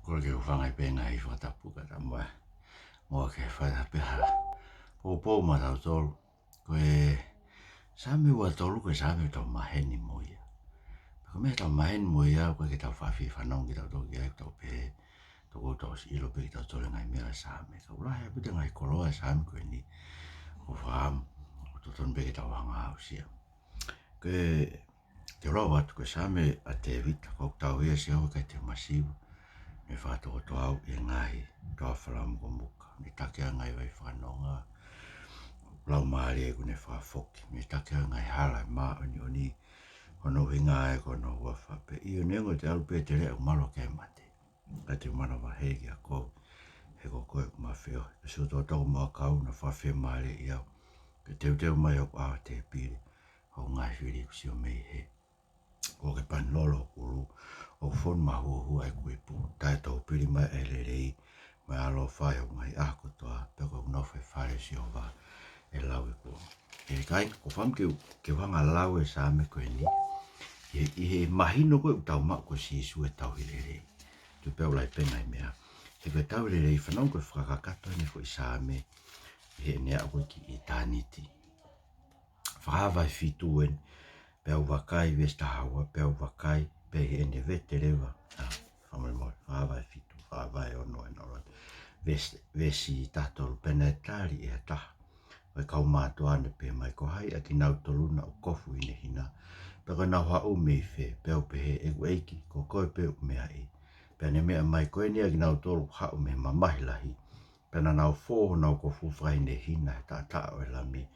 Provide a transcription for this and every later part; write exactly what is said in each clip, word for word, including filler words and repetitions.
Kole ke u hūfanga pē he ngaahi fakatapu ka ta mo, mo ke fai ha pē ha poupou maʻatautolu. Ko e Saame ua tolu, ko e Saame ʻoku tau maheni mo ia. Pea ko e meʻa ʻoku tau maheni mo ia, ʻoku ʻikai ke tau faʻa fie fanongo kitautolu ki ai, ʻoku tau pehē, tau ʻosi ʻilo pē kitautolu e ngaahi meʻa ʻo e Saame. Ka ʻoku lahi ʻaupito e ngaahi koloa ʻo e Saame ko eni, ʻoku ou fakaʻamu ʻoku totonu pē ke tau hanga ʻo aʻusia. Ko e Te u lau atu ko e Saame ʻa Tēvita. Ko hoku tauhi ʻa Sihova, ʻikai te u masiva. Ne fakatokoto au ʻi he ngaahi toafa lamukomuka. Ne taki au ʻi he ngaahi vai fakanonga. Laumālie ʻoku ne fakafoki. Ne taki au ʻi he ngaahi hala ʻo e māʻoniʻoni. Hono ʻuhinga ʻa e ko hono huafa. Pea ʻio, neongo te u ʻalu pē ʻi he teleʻa ʻoku malu hake ai e mate, ʻikai te u manavahē kiate koe, he ko koe ʻoku ma feohi. Ko siʻoto toko mo ʻakau, naʻa fafiemālieʻi au. Ke teuteu mai hoku ʻao tēpile, hoku ngaahi fili ʻoku sio mei hē. ʻOku ke pani lolo hoku ʻulu, ʻoku fonu mahuohua ʻeku ipu. Taʻetoupili mai ʻa e lelei mo e ʻaloʻofa ʻi hoku ngaahi ʻaho kotoa, pea ko ʻeku nofo ʻi he fale ʻo Sihova ʻe lau ʻeku ʻofa. ʻE kāinga, ʻoku ou fakaʻamu ke u, ke u hanga ʻo lau e Saame ko eni ʻi he, ʻi he mahino ko ē ʻoku tau maʻu ko Sīsū e tauhi lelei. Tuʻu pē ʻo lau pē ngaahi meʻa. He ko e tauhi lelei, fanongo ko e fakakakato ʻeni foʻi Saame ʻi heʻene aʻu ko ē ki ʻitāniti. Fakahā vahe fitu eni, pea u vakai, veesi taha ua, pea u vakai, pea ʻi heʻene vete leva. ʻA, fakamolemole, Fakahā vahe fitu, Fakahā vahe ono ʻena ʻo lau. Veesi, veesi taha tolu, pea naʻe tali ʻe ha taha ʻo e kau mātuʻa, naʻe pehē mai, ko hai ʻa kinautolu naʻa ku kofu ʻi heʻene hina, pea ko ʻenau haʻu mei fē? Pea u pehē, ʻeku ʻEiki, ko koe pē ʻoku meaʻi. Pea ne meʻa mai, ko eni ʻa kinautolu ʻoku haʻu mei he mamahi lahi, pea naʻa nau fō honau kofu fakahinehina he taʻataʻa ʻo e Lami.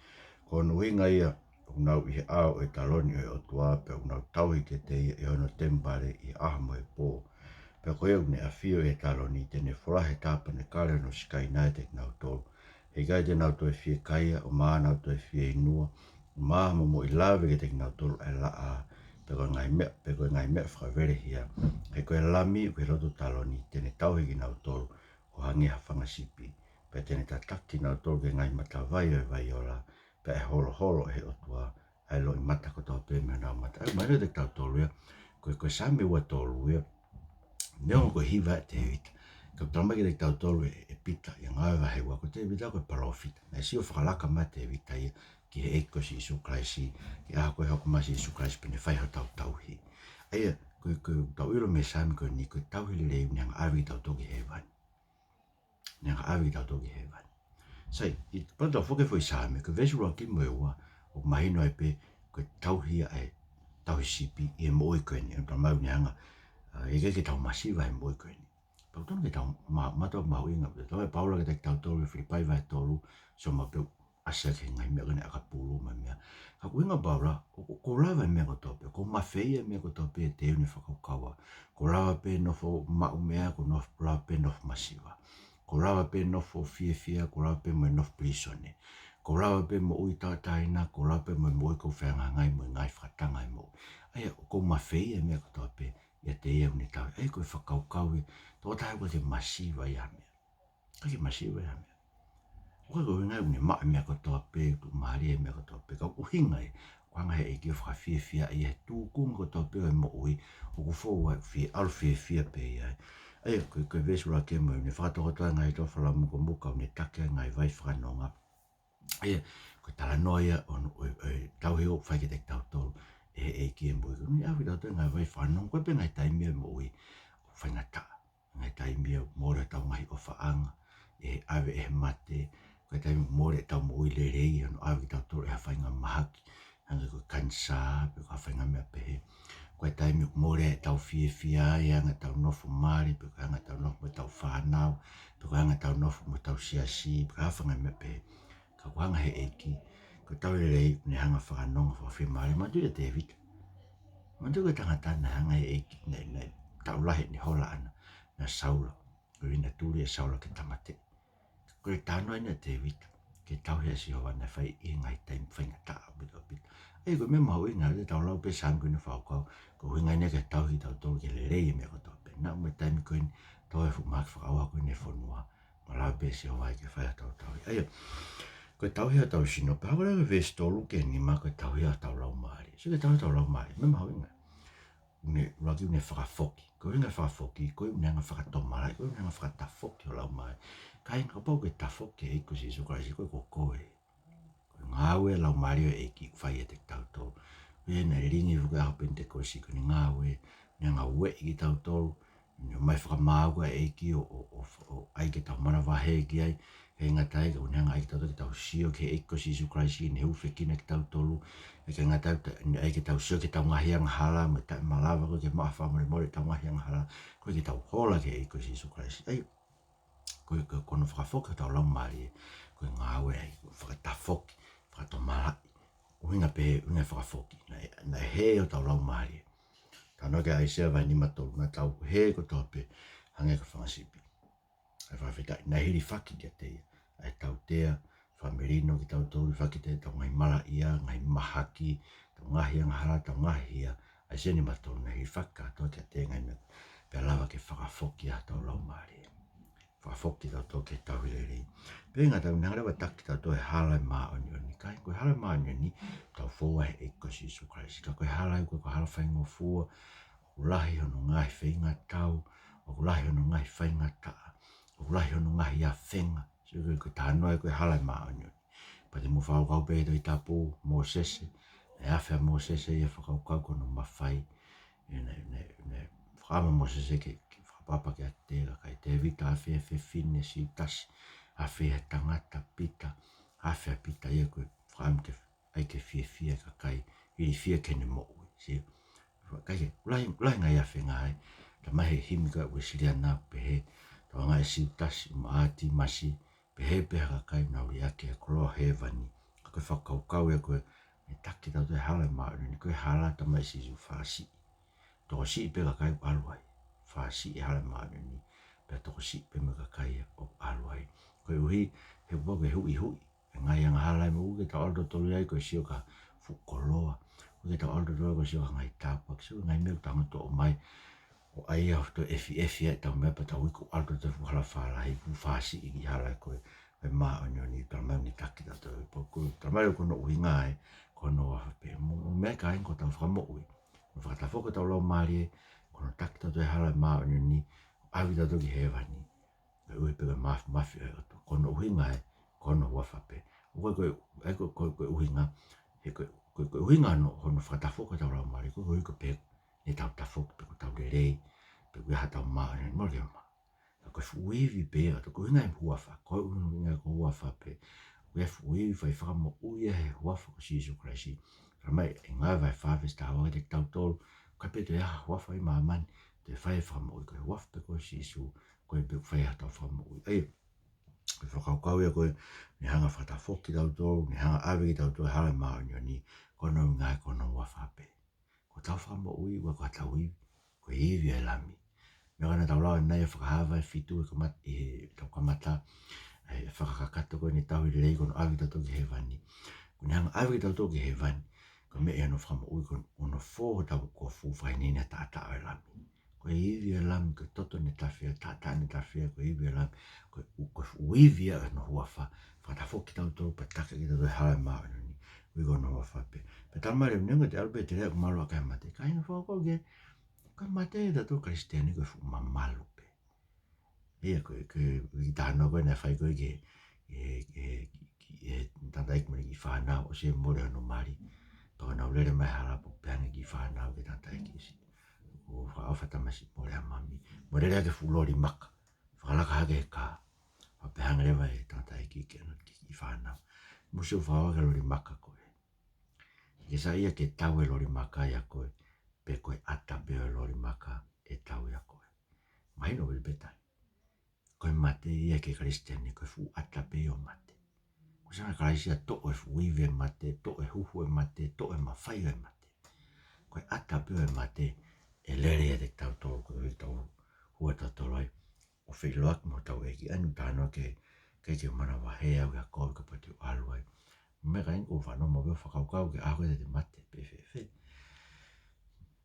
Ko hono ʻuhinga ia, ʻoku nau ʻi he ʻao ʻo e taloni ʻo e ʻOtua, pea ʻoku nau tauhi kiate ia ʻi hono temipale ʻi he ʻaho mo e pō. Pea ko ia ʻoku ne ʻafio ʻi he taloni, te ne fola he tāpanekale ʻo hono Sikaina ʻiate kinautolu. He ʻikai te nau toe fiekaia, ʻo mā nau toe fieinua, ʻo mā mo moʻi lave kiate kinautolu ʻa e laʻā, pe ko e ngaahi meʻa, pe ko e ngaahi meʻa fakavelehia. He ko e Lami ʻoku ʻi he loto taloni, te ne tauhi kinautolu ʻo hangē ha fanga sipi. Pea te ne tataki kinautolu ki he ngaahi matavai ʻo e vai ola, pea ʻe holoholo ʻe he ʻOtua ʻa e loʻimata kotoa pē mei honau mata. ʻA ia, mahino kiate kitautolu ia, ko e, ko e Saame ua tolu ia, neongo ko e hiva ʻa Tēvita, ka ʻoku talamai kiate kitautolu ʻe, ʻe Pita ʻi he Ngāue vahe ua, ko Tēvita ko e palōfita. Naʻe sio fakalaka mai ʻa Tēvita ia ki he ʻEiki ko Sīsū Kalaisi, ki he ʻaho ko ē ʻe hoko mai ai ʻa Sīsū Kalaisi pea ne fai hotau tauhi. ʻA ia, ko e, ko ʻetau ʻilo mei he Saame ko eni, ko e tauhi lelei ʻoku ne hanga ʻo ʻave kitautolu ki hēvani. Ne hanga ʻo ʻave kitautolu ki hēvani. Sai, ʻi he pea tau foki ki he foʻi Saame, ko e veesi ʻuluaki mo e ua, ʻoku mahino ai pē ko e tauhi ia ʻa e tauhi sipi ʻi he moʻui ko eni, ʻoku talamai ʻoku ne hanga, ʻa, ʻikai ke tau masiva he moʻui ko eni. Pea ʻoku totonu ke tau ma-, mātuʻaki mahuʻinga, pea talamai ʻe Paula kiate kitautolu ʻi Filipai vahe tolu, sio maʻu pē ʻoku ʻasi ʻaki e ngaahi meʻa ko eni ʻakapulu mo e meʻa. Ka ko e ʻuhinga ʻa Paula, ʻoku, ʻoku ou lava e meʻa kotoa pē, ʻoku ou mafeia e meʻa kotoa pē ʻi he teu ʻene fakakaukau. ʻOku ou lava pē nofo maʻu meʻa, ʻoku ou nof-, lava pē nofo masiva. ʻOku ou lava pē nofo fiefia, ʻoku ou lava pē mo e nofo pilīsone. ʻOku ou lava pē moʻui tauʻatāina, ʻoku ou lava pē mo e moʻui ʻoku ou fehangahangai mo e ngaahi fakatanga ʻo e moʻui. ʻA ia, ʻoku ou mafeia e meʻa kotoa pē ʻiate ia ʻoku ne tauhi. ʻA ia, ko e fakakaukau ia, tokotaha ʻoku ʻikai ke masiva ʻi ha meʻa. ʻIkai ke masiva ʻi ha meʻa. ʻOku ʻikai ko e ʻuhinga ia ʻoku ne maʻu e meʻa kotoa pē, tuʻumālie e meʻa kotoa pē. Ka ʻoku ʻuhinga ia, ʻoku hanga ʻe he ʻEiki ʻo fakafiefiaʻi ʻa e tūkunga kotoa pē ʻo e moʻui, ʻoku fou ai, fie, ʻalu fiefia pē ia. ʻA ia, ko e, ko e veesi ʻuluaki mo e ua, ne fakatokoto ʻa e ngaahi toafa lamukomuka, ʻo ne taki ʻa e ngaahi vai fakanonga. ʻA ia, ko e talanoa ia ʻo, ʻo, ʻo e tauhi ʻoku fai kiate kitautolu ʻe he ʻEiki ʻi he moʻui. ʻOku ne ʻave kitautolu he ngaahi vai fakanonga, ko e pē ngaahi taimi ʻo e moʻui ʻoku faingataʻa. Ngaahi taimi ia ʻoku mole hotau ngaahi ʻofaʻanga ʻi he ʻave ʻe he mate. Ko e taimi ʻoku mole ʻetau moʻui lelei, hono ʻave kitautolu ʻe ha faingamahaki, hangē ko e kanisā, pe ko ha faʻahinga meʻa pehē. Ko e taimi ʻoku mole ʻetau fiefia, ʻi he anga ʻetau nofo mali, pe ko e anga ʻetau nofo mo ʻetau fānau, pe ko e anga ʻetau nofo mo ʻetau siasi, pe ko ha faʻahinga meʻa pehē. Ka ʻoku hanga ʻe he ʻEiki, ko e tauhi lelei, ʻoku ne hanga ʻo fakanonga, fakafiemālie. Manatuʻi ʻa Tēvita. Manatuʻi ko e tangata naʻe hanga ʻe he ʻEiki, naʻe, naʻe taʻu lahi ʻene hola ʻana, naʻe Saula. Ko e ʻuhinga naʻe tuli ʻe Saula ke tāmateʻi. Ko e talanoa ʻeni ʻa Tēvita ki he tauhi ʻa Sihova naʻe fai ʻi he ngaahi taimi faingataʻa ʻaupito ʻaupito. ʻA ia, ko e meʻa mahuʻinga ia, tau lau pē Saame ko eni ʻo fakakaukau, ko e ʻuhinga ʻeni ke tauhi kitautolu ke lelei e meʻa kotoa pē. Naʻa mo e taimi ko eni, tō e fuʻu mahaki fakaʻauha ko eni ʻi he fonua, mo lava pē ʻe Sihova ia ke fai hotau tauhi. ʻA ia, ko e tauhi hotau sino, pea hoko leva ki he veesi tolu ki he nima, ko e tauhi hotau laumālie. Sio ki he tauhi hotau laumālie, meʻa mahuʻinga. ʻOku ne, ʻuluaki ʻoku ne fakafoki. Ko e ʻuhinga e fakafoki, ko e ʻuhinga fakatomala, ko e ʻuhinga fakatafoki ho laumālie. Kāinga, kapau ʻoku ke tafoki ki he ʻEiki ko Sīsū Kalaisi, ko e, ko koe. Ko e ngāue e Laumālie ʻo e ʻEiki ʻoku fai ʻiate kitautolu. Ko ia naʻe lilingi foki he ʻaho Penitekosi, ko ʻene ngāue, ne ngāueʻi kitautolu, ne ʻomai fakamaau ko ē ʻa e ʻEiki ʻo, ʻo, ʻo, ʻo ʻai ke tau manavahē ki ai, ʻikai ngata ai, ka ʻoku ne hanga ʻai kitautolu ke tau sio ki he ʻEiki ko Sīsū Kalaisi, ne hūfekina kitautolu, ʻikai ngata ai, ta-, ne ʻai ke tau sio ki heʻetau ngaahi angahala, mo e taʻemalava ko ē ke maʻu ha fakamolemole ʻetau ngaahi angahala, ko e ke tau hola ki he ʻEiki ko Sīsū Kalaisi. ʻA ia, ko e, ko e, ko hono fakafoki hotau laumālie, ko e ngāue ia, ko e fakatafoki, fakatomalaʻi, ʻuhinga pē, ʻuhinga fakafoki, naʻe, naʻe hē hotau laumālie. Talanoa ki ai ʻAisea vahe nima tolu, naʻa tau hē kotoa pē, hangē ko e fanga sipi. ʻA e fakafetaʻi, naʻe hilifaki kiate ia ʻa e tautea, fakamelino kitautolu, hilifaki kiate ia ʻetau ngaahi malaʻia, ngaahi mahaki, ʻetau ngaahi angahala, ʻetau ngaahi hia, ʻAisea nima tolu, naʻe hilifaki kātoa kiate ia e ngaahi meʻa, pea lava ke fakafoki ʻa hotau laumālie. Fakafoki kitautolu ki he tauhi lelei. Pea ʻikai ngata ai, ne hanga leva ʻo taki kitautolu he hala ʻo e māʻoniʻoni. Kāinga, ko e hala ʻo e māʻoniʻoni, tau foua he ʻEiki ko Sīsū Kalaisi. Ka ko e hala ia, ko e, ko e hala faingofua, ʻoku lahi hono ngaahi feingatau, ʻoku lahi hono ngaahi faingataʻa, ʻoku lahi hono ngaahi afenga. Sio ki he, ko e talanoa ia ko e hala ʻo e māʻoniʻoni. Pea te mou fakakaukau pē he Tohi Tapu, Mōsese, naʻe afe ʻa Mōsese ia, fakakaukau ki hono mafai, ʻe, naʻe, naʻe, naʻe fakaʻamu ʻa Mōsese ke, ke fakapapa kiate ia e kakai. Tēvita afe he fefine, Siutasi afe he tangata, Pita, afe ʻa Pita ia, ko e fakaʻamu ke ʻai ke fiefia e kakai, ilifia ki heʻene moʻui. Sio, kae kehe, ʻoku lahi, ʻoku lahi e ngaahi afenga ia. Talamai ʻe he himi ko ē ʻa e Uēsiliana ʻoku pehē, tau anga e Siutasi, Māʻati, Masi, pehē pē ha kakai ʻoku nau liʻaki e koloa hēvani. Ka ko e fakakaukau ia ko ē, ne taki kitautolu he hala ʻo e māʻoniʻoni, ko e hala, talamai ʻe Sīsū, fāsiʻi. Tokosiʻi pē kakai ʻoku ʻalu ai. Fāsiʻi e hala ʻo e māʻoniʻoni, pea tokosiʻi pē mo e kakai ʻoku ʻalu ai. Koeʻuhi, he kuo pau ke huʻihuʻi e ngaahi angahala ia, mo ʻoku ʻikai ke tau ʻalu tautolu ia ko e sio ki ha fuʻu koloa. ʻOku ʻikai ke tau ʻalu tautolu ia ko e sio ki ha ngaahi tāpuaki. Sio ki he ngaahi meʻa ʻoku tangutu ʻo ʻomai, ʻo ʻai ia ʻo toe efiʻefi ai ʻetau meʻa pea tau iku ʻalu tautolu he fuʻu hala fālahi, fuʻu fāsiʻi e kiʻi hala ko ē ʻo e māʻoniʻoni, talamai ʻoku ne taki kitautolu. Pea ko e, talamai ko hono ʻuhinga ia, ko hono huafa pē. Mo, mo e meʻa ia, kāinga, ko hotau fakamoʻui. Ko hono fakatafoki hotau laumālie, ko hono taki kitautolu he hala ʻo e māʻoniʻoni, ʻave kitautolu ki hēvani. Koeʻuhi pē ko e māfimafi ʻo e ʻOtua. Ko hono ʻuhinga ia, ko hono huafa pē. ʻOku ʻikai ko e, ʻikai ko e, ko e, ko e ʻuhinga, he ko e, ko e, ko e ʻuhinga hono, hono fakatafoki hotau laumālie, ko e, ko e ʻuhinga pē, ne tau tafoki pē, kuo tau lelei, pe kuo ʻi ai haʻatau māʻoniʻoni, mole ma. Ka ko e fuʻu ivi pē ia, ko e ʻuhinga e huafa, ko e ʻuhinga ko e huafa pē. Ko e fuʻu ivi fai fakamoʻui ia he huafa ko Sīsū Kalaisi. Talamai ʻe Ngāue vahe fā veesi taha ua kiate kitautolu, ʻikai pē toe ʻi ai ha huafa ʻi māmani te fai e fakamoʻui, ko e huafa pē ko Sīsū, ko ia pē ʻoku fai ai hotau fakamoʻui. ʻA ia, ko e fakakaukau ia ko ē, ne hanga ʻo fakatafoki kitautolu, ne hanga ʻo ʻave kitautolu he hala ʻo e māʻoniʻoni, ko hono ʻuhinga ia ko hono huafa pē. Ko hotau fakamoʻui, ʻoku ʻikai ko haʻatau ivi, ko e ivi ʻo e Lami. Meʻa ko ē naʻa tau lau ʻanenai ʻi he Fakahā vahe fitu, ʻi he kamata, ʻi heʻetau kamata, ʻa e fakakakato ko ē ʻene tauhi lelei ko hono ʻave kitautolu ki hēvani. Ko ʻene hanga ʻo ʻave kitautolu ki hēvani, ko e meʻa ia hono fakamoʻui, ko hono fō hotau kofu, fakahinohino e taʻataʻa ʻo e Lami. Ko e ivi ʻo e Lami, ko e toto ʻene tafea, taʻataʻa ʻene tafea, ko e ivi ʻo e Lami, ko e ʻu-, ko e fuʻu ivi ia ʻo hono huafa, fakatafoki kitautolu, pea taki kitautolu he hala ʻo e māʻoniʻoni, ʻuhi ko hono huafa pē. Pea talamai leva, neongo ʻete ʻalu pē ʻo te lea ʻoku malu ʻaki e mate, kāinga, fakakaukau ki he, ko e mate ʻiate kitautolu Kalisitiane ko e fuʻu mamalu pē. ʻA ia ko e, ko e, ko e kiʻi talanoa ko ē naʻe fai ko ē ki he, ki he, ki he, ki he tangataʻeiki mo ʻene kiʻi fānau, ʻosi e mole hono mali. Pea ko ʻenau lele mai he hala pea pehē ange e kiʻi fānau ki he tangataʻeiki, ʻosi, ʻoku fakaʻofa tamasiʻi, mole ʻa mami. Mo e lele hake e fuʻu loli maka, fakalaka hake he kā. Pea pehē ange leva e tangataʻeiki ki heʻene kiʻi fānau, mou sio ʻo fakahoko e loli maka ko ē. Ke saiʻia ke tau e loli maka ia ʻia koe, pe ko e ʻata pē ʻo e loli maka ʻe tau ʻia koe. Mahino ʻoku ʻikai pē tau. Ko e mate ia ki he Kalisitiane, ko e fuʻu ʻata pē ʻo e mate. ʻOku ʻikai ke ʻi ai ha ʻaho ʻe toʻo e fuʻu ivi ʻo e mate, toʻo e huhu ʻo e mate, toʻo e mafai ʻo e mate. Ko e ʻata pē ʻo e mate, ʻe lele ʻiate kitautolu, ko e ʻuhi ʻoku tau hū ʻa tautolu ai ʻo feʻiloaki mo hotau ʻEiki. ʻA eni ʻoku talanoa ki he, ʻikai ke u manavahē au ʻia koe kapau te u ʻalu ai. Meʻa kāinga, ʻoku ou fanongo maʻu pē ʻo fakakaukau ki he ʻaho ko ē te te mate, pe fēfē.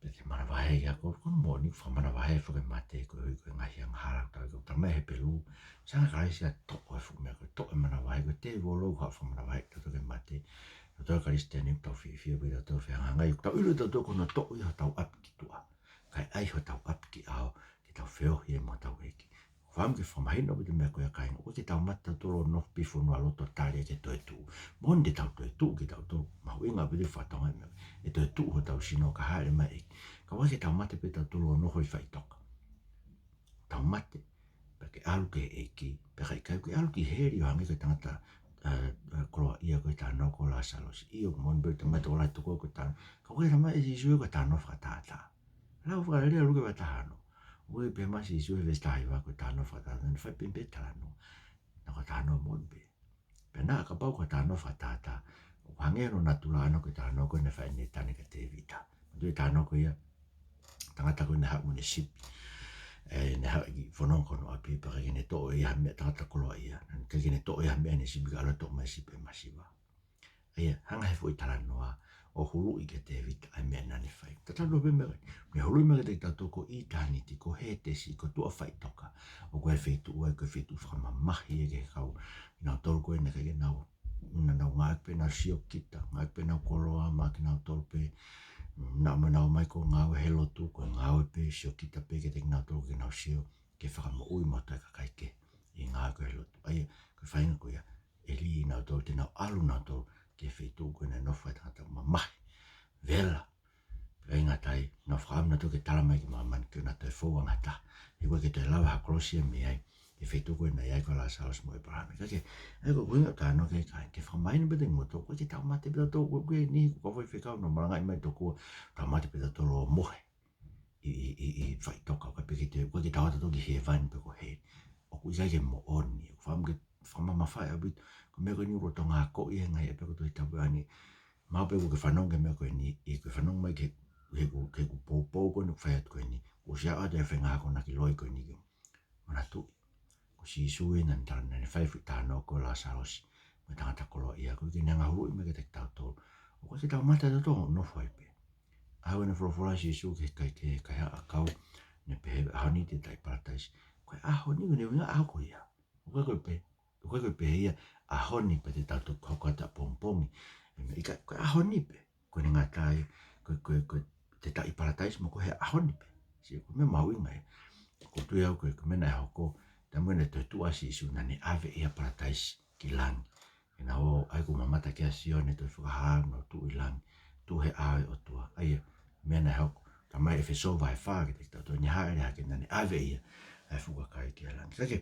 Pe te manavahē ʻia koe, ko hono moʻoni ʻoku fakamanavahē foki e mate, koeʻuhi ko e ngaahi angahala ʻoku tau, ʻoku talamai ʻe Hepelū, ʻoku ʻikai ke ʻi ai ha ʻaho ʻe toʻo e fuʻu meʻa ko ē, toʻo e manavahē, ko e tēvolo ʻoku haʻu ʻo fakamanavahē kitautolu ki he mate. Tautolu Kalisitiane ʻoku tau fiefia pē ʻi heʻetau fehangahangai, ʻoku tau ʻilo ʻe tautolu ko hono toʻo ia hotau ʻapi ki tuʻa. kae ʻai hotau ʻapi ki ʻao, ke tau feohi ai mo hotau ʻEiki. Fakaʻamu ke fakamahino ʻaupito e meʻa ko ia kāinga. ʻOku ʻikai ke tau mate tautolu ʻo nofo pē ʻi he fonua loto tali ʻa e toetuʻu. Moʻoni te tau toetuʻu kitautolu, mahuʻinga ʻaupito e fatongia e meʻa. ʻE toetuʻu hotau sino ka hāʻele mai e ʻEiki. Ka ʻoku ʻikai ke tau mate pē tautolu ʻo nofo ʻi faʻitoka. Tau mate, pea ke ʻalu ki he ʻEiki, pea ka ʻikai ke ʻalu ki heli ʻo hangē ko e tangata, ē, ē, koloaʻia ko e talanoa ko ē ʻo Lāsalosi. ʻIo, moʻoni pē te mate ʻo lahi toko ko e talanoa. Ka ʻoku ʻikai ke tala mai ʻe Sīsū ia ko e talanoa fakatātā. Lau fakalelei ʻa Luke vahe taha ono. ʻOku pehē mai ʻe Sīsū he veesi taha hiva ko e talanoa fakatātā, naʻe fai pē pē talanoa. Naʻe ko e talanoa moʻoni pē. Pea naʻa kapau ko e talanoa fakatātā, ʻoku hangē hono natula ʻana ko e talanoa ko ē naʻe fai ʻe Nētane kia Tēvita. Ko e talanoa ko ia, tangata ko ē naʻe haʻu mo ʻene sipi. ʻE, naʻe haʻu ki he fononga ko hono ʻapi, pea ʻikai ke ne toʻo ʻe ia ha meʻa, tangata koloaʻia. Naʻe ʻikai ke ne toʻo ʻe ia ha meʻa ʻene sipi, ka ʻalu ʻo toʻo mai e sipi ʻa e masiva. ʻA ia, hanga ʻe he foʻi talanoa ʻo huluʻi kia Tēvita ʻa e meʻa naʻa ne fai. Tatau pē meʻa, ne huluʻi mai kiate kitautolu ko ʻitāniti, ko Hētesi, ko tuʻa faʻitoka. ʻOku ʻi ai e feituʻu ai, ko e feituʻu fakamamahi ia ki he kau, kinautolu ko ē naʻe ʻikai ke nau, naʻa nau ngāueʻaki pē ʻenau siokita, ngāueʻaki pē ʻenau koloa maʻa kinautolu pē, naʻa mo nau mai ko e ngāue he lotu, ko e ngāue pē siokita pē kiate kinautolu ke nau sio, ke fakamoʻui mo e kakai kehe ʻi he ngāue ko ē he lotu. ʻA ia, ko e faʻahinga ko ia, ʻe lī nautolu, te nau ʻalu nautolu ki he feituʻu ko ē naʻe nofo ai e tangata mamahi. Vela. Pea ʻikai ngata ai, nau fakaʻamu nautolu ke tala mai ki māmani ke nau toe fou angataha. He ʻoku ʻikai ke toe lava ha kolosi ia mei ai, ki he feituʻu ko ē naʻe ʻi ai ko Lāsalosi mo ʻĒpalahame. Ka ke, ʻa ia ko e ʻuhinga ʻo e talanoa ko ē kāinga, ke fakamahino pē kiate kimoutolu, ʻoku ʻikai ke tau mate pē tautolu, ʻoku ʻikai ke niʻihi ko e kau faifekau naʻa nau malangaʻi mai tokua, tau mate pē tautolu ʻo mohe ʻi, ʻi, ʻi, ʻi faʻitoka, ka pē ke te, ʻoku ʻikai ke tau ō tautolu ki hēvani pe ko heli. ʻOku ʻikai ke moʻoni, ʻoku fakaʻamu ke fakamamafaʻi ʻaupito, ko e meʻa ko eni ʻoku lolotonga akoʻi ʻe he ngaahi ʻapiako Tohi Tapu ʻaneafi. Mahalo pē ʻoku ke fanongo ki he meʻa ko eni, ʻi heʻeku fanongo mai ki he, he ʻeku, he ʻeku poupou ko eni ʻoku fai atu ko eni, kuo ʻosi ʻalu atu e faʻahinga akonaki loi ko eni ki, manatuʻi. Ko Sīsū ē naʻa ne tala, naʻa ne fai e foʻi talanoa ko Lāsalosi, mo e tangata koloaʻia, ko e ʻuhinga ke ne hanga ʻo huluʻi mai kiate kitautolu. ʻOku ʻikai ke tau mate tautolu ʻo nofo ai pē. ʻAho naʻe folofola ai ʻa Sīsū ki he kai, ki he kaihaʻa ʻakau, naʻe pehē ʻaho ni te ta ʻi Palataisi. Ko e ʻaho ni, ko e ʻuhinga ʻaho ko ia. ʻOku ʻikai ko e pehē, ʻoku ʻikai ko e pehē ia, ʻaho ni pē te tau toki hoko atu ʻapongipongi. ʻE meʻa, ʻikai, ko e ʻaho ni pē. Ko ʻene ngata ai, ko, ko, ko, te ta ʻi Palataisi mo ko e ʻaho ni pē. Sio, ko e meʻa mahuʻinga ia. ʻOku ou tui au ko e, ko e meʻa naʻe hoko, taimi naʻe toetuʻu ai ʻa Sīsū naʻa ne ʻave ʻi he Palataisi ki langi. Ke nau ō, ʻa ia ʻoku mamata ki ai ʻa Sione, toe fakahā, nau tuʻu ʻi langi, tuʻu he ʻao ʻo e ʻOtua. ʻA ia, meʻa naʻe hoko, talamai ʻe ʻEfesō vahe fā kiate kitautolu, ne hāʻele hake naʻa ne ʻave ia, ʻa e fuʻu kakai ki langi. Ka ke,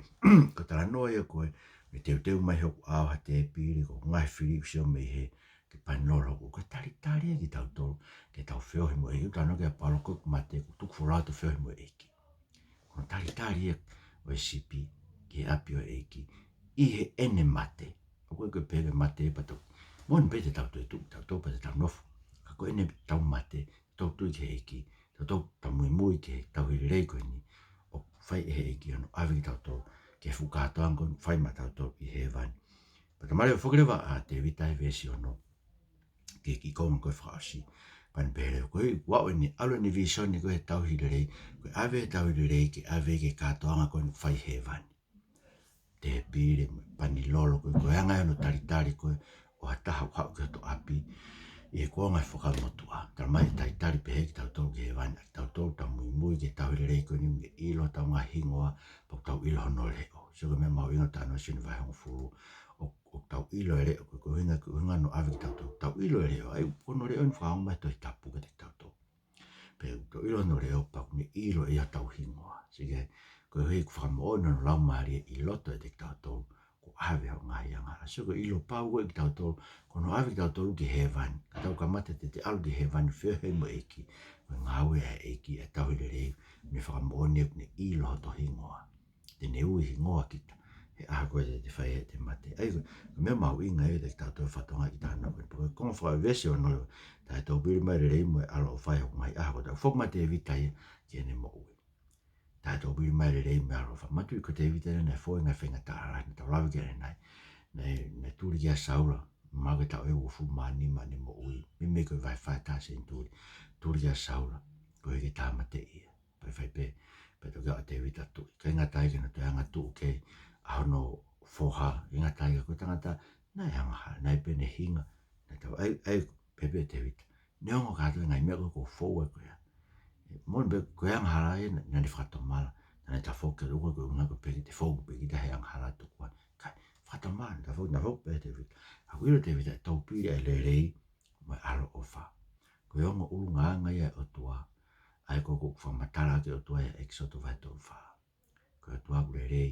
ko e talanoa ia ko ē, mei he teuteu mai hoku ʻao ha tēpile, ko e ngaahi fili ʻoku sio mei hē, ke pani lolo, ko e talitali ia kitautolu ke tau feohi mo e ʻEiki. Talanoa ki ai ʻa Paula ko e mate, ʻoku tuku fuoloa ʻo feohi mo e ʻEiki. Ko hono talitali ia ʻo e sipi ki he ʻapi ʻo e ʻEiki ʻi heʻene mate. ʻOku ʻikai ko e pehē ke mate pea tau, moʻoni pē te tau toetuʻu, tautolu pea te tau nofo. Ka ko ʻene tau mate, tau tui ki he ʻEiki, tau, tau, tau muimui ki he tauhi lelei ko eni ʻoku fai ʻe he ʻEiki hono ʻave kitautolu ki he fuʻu kātoanga ko ē ʻoku fai maʻatautolu ʻi hēvani. Pea talamai leva, foki leva ʻa Tēvita he veesi ono ki he kiʻi konga ko ē fakaʻosi. Pea ne pehē leva, ko e, ʻoku ʻi ai ʻene, ʻalu ʻene vīsone ko ē he tauhi lelei, ko e ʻave he tauhi lelei ke ʻave ki he kātoanga ko ē ʻoku fai hēvani. Tēpile mo e pani lolo ko ē, ko e anga ia hono talitali ko ē ʻo ha taha ʻoku haʻu ki hoto ʻapi ʻi he kuonga ʻo e Fuakava Motuʻa. Talamai ʻe talitali pehē kitautolu ki hēvani, ʻa kitautolu ʻoku tau muimui ki he tauhi lelei ko eni, ʻoku ne ʻilo hotau ngaahi hingoa, pea ʻoku tau ʻilo hono leʻo. Sio, ko e meʻa mahuʻinga ʻo e talanoa ʻa Sione vahe hongofulu, ʻo, ʻoku tau ʻilo e leʻo, ko e, ko e ʻuhinga, ko e ʻuhinga hono ʻave kitautolu, tau ʻilo e leʻo, ʻa ia ko hono leʻo eni ʻoku fakahā mai he Tohi Tapu kiate kitautolu. Pea ʻoku tau ʻilo hono leʻo pea ʻoku ne ʻilo ʻe ia hotau hingoa. Sio ki ai, koeʻuhi ʻoku fakamoʻoni hono Laumālie ʻi loto ʻiate kitautolu, kuo ʻave hono ngaahi angahala. Sio, ko e ʻilo pau ko ē kitautolu, ko hono ʻave kitautolu ki hēvani. Ka tau kamata te te ʻalu ki hēvani feohi mo e ʻEiki, ko e ngāue ʻa e ʻEiki, ʻa e tauhi lelei, ʻo ne fakamoʻoni ʻoku ne ʻilo hoto hingoa. Te ne ui hingoa kita he ʻaho ko ē te te fai ai ʻete mate. ʻA ia ko e, ko e meʻa mahuʻinga ia kiate kitautolu e fatongia ʻi he talanoa ko eni. Pea ko e konga fakaveesi ono leva, taʻetoupili mai e lelei mo e ʻaloʻofa ʻi hoku ngaahi ʻaho kotoa. Foki mai ʻa Tēvita ia ki heʻene moʻui. Taʻetoupili mai e lelei mo e ʻaloʻofa. Manatuʻi ko Tēvita ia naʻe fou he ngaahi faingataʻa lalahi, naʻa tau lave ki ai ʻanenai. Naʻe, naʻe tuli kia Saula, mahalo ko e taʻu ʻe uofulu mā nima ʻene moʻui. Meimei ko e vahe fā ʻo e taha senituli. Tuli kia Saula, koeʻuhi ke tāmateʻi ia. Pea fai pē, pea toki aʻu ʻa Tēvita ʻo tuʻi. ʻIkai ngata ai, ka naʻe toe hanga ʻo tuʻu ki ai ʻa hono foha, ʻikai ngata ai, ka ko e tangata naʻe angahala, naʻe pehē ʻene hinga, naʻe tau, ʻa ia, ʻa ia, pehē pē ʻe Tēvita, neongo kātoa e ngaahi meʻa ko ē kuo u fou ai ko ia, Moʻoni pē ko e angahala ia naʻa, naʻa ne fakatomala. Naʻa ne tafoki atu ko e ʻuhinga ko e pehē ke te fou pē kita he angahala tuku ai. Kae fakatomala, tafoki, tafoki pē ʻa Tēvita. ʻOku ʻilo ʻe Tēvita ʻa e taupili ʻa e lelei mo e ʻaloʻofa. Ko e ongo ʻulungaanga ia ʻo e ʻOtua, ʻa ia ko ē ʻoku fakamatala ʻaki ʻe he ʻOtua ia ʻi he ʻEkisoto vahe tolu fā. Ko e ʻOtua ʻoku lelei,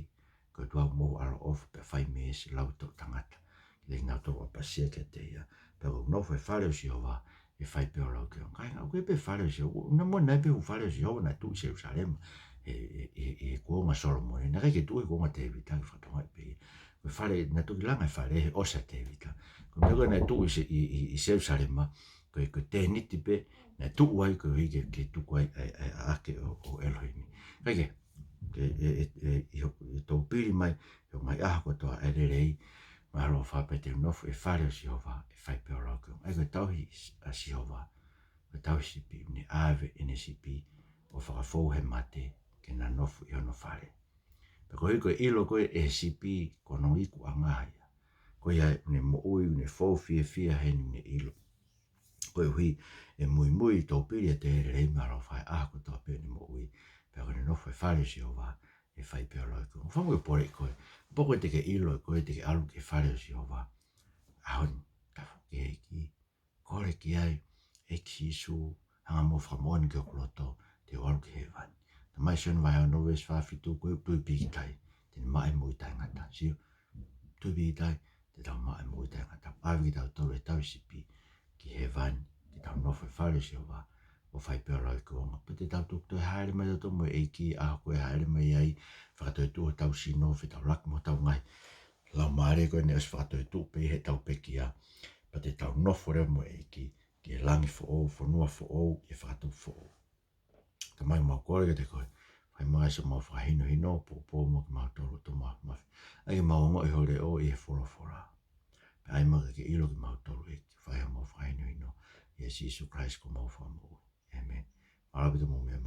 ko e ʻOtua ʻoku mohu ʻaloʻofa pea fai meesi lau toʻutangata kiate kinautolu ʻoku ʻapasia kiate ia. Pea ko e nofo ʻi he fale ʻo Sihova ʻe fai pē ʻo lauikuonga. Kāinga, ʻoku ʻi ai pē fale ʻo Sihova, naʻa mo nai pē ʻū fale ʻo Sihova naʻe tuʻu ʻi Selusalema ʻi he, ʻi he, ʻi he kuonga ʻo Solomone. Naʻe ʻikai ke tuʻu he kuonga ʻo Tēvita, ke fakatokangaʻi pē ia. Ko e fale naʻe toki langa e fale he ʻosi ʻa Tēvita. Ko e meʻa ko ē naʻe tuʻu ʻi Se-, ʻi, ʻi, ʻi Selusalema, ko e, ko e tēniti pē naʻe tuʻu ai koeʻuhi ke, ke tuku ai ʻa e, ʻa e, ʻa e ʻaake ʻo, ʻo ʻElohimi. Kae kehe, ke, e, e, e, ʻi ho-, ʻi he taupili mai ʻi ho ngaahi ʻaho kotoa ʻa e lelei mo e ʻaloʻofa, pea te u nofo ʻi he fale ʻo Sihova ʻe fai pē ʻo lauikuonga. ʻA ia ko e tauhi ʻa Sihova, ko e tauhi sipi, ʻoku ne ʻave ʻene sipi ʻo fakafou he mate ke na nofo ʻi hono fale. Pea koeʻuhi ko e ʻilo ko ē ʻe he sipi ko hono ikuʻanga ia, ko ia ʻoku ne moʻui, ʻoku ne fou fiefia heni, ʻoku ne ʻilo koeʻuhi ʻe muimui, taupili ʻiate ia e lelei mo e ʻaloʻofa he ʻaho kotoa pē ʻene moʻui. Pea ko ʻene nofo ʻi he fale ʻo Sihova ʻe fai pē ʻo lauikuonga. Fakamoʻoni ke u poleʻi koe, kapau ko ē te ke ʻilo ʻe koe te ke ʻalu ki he fale ʻo Sihova, ʻaho ni, tafoki ki he ʻEiki, kole ki ai, ʻEiki Sīsū, hanga mo fakamoʻoni ki hoku loto, te u ʻalu ki hēvani. Talamai ʻe Sione vahe ono veesi fā fitu, ko e tui pīkitai te ne maʻu e moʻui taʻengata. Sio, tui pīkitai te tau maʻu e moʻui taʻengata. ʻAve kitautolu ʻe he tauhi sipi ki hēvani, ke tau nofo ʻi he fale ʻo Sihova ʻo fai pē ʻo lauikuonga. Pea te tau tuku toe hāʻele mai tautolu mo e ʻEiki ʻaho ko ē ʻe hāʻele mai ai, fakatoetuʻu hotau sino, fetaulaki mo hotau ngaahi laumālie ko ē naʻe ʻosi fakatoetuʻu pē ʻi heʻetau pekia. Pea te tau nofo leva mo e ʻEiki ki he langi foʻou, fonua foʻou, ʻi he fakatupu foʻou. Tamai, mau kole kiate koe, fai mai ʻa e siʻomau fakahinohino, poupou mai kimautolu, Tamai Māfimafi. ʻAi ke mau ongoʻi ho leʻo ʻi he folofola, pea ʻai mai ke ke ʻilo kimautolu ʻEiki. Fai homau fakahinohino ʻia Sīsū Kalaisi ko homau Fakamoʻui. ʻĒmeni. Mālō ʻaupito hoʻomou meʻa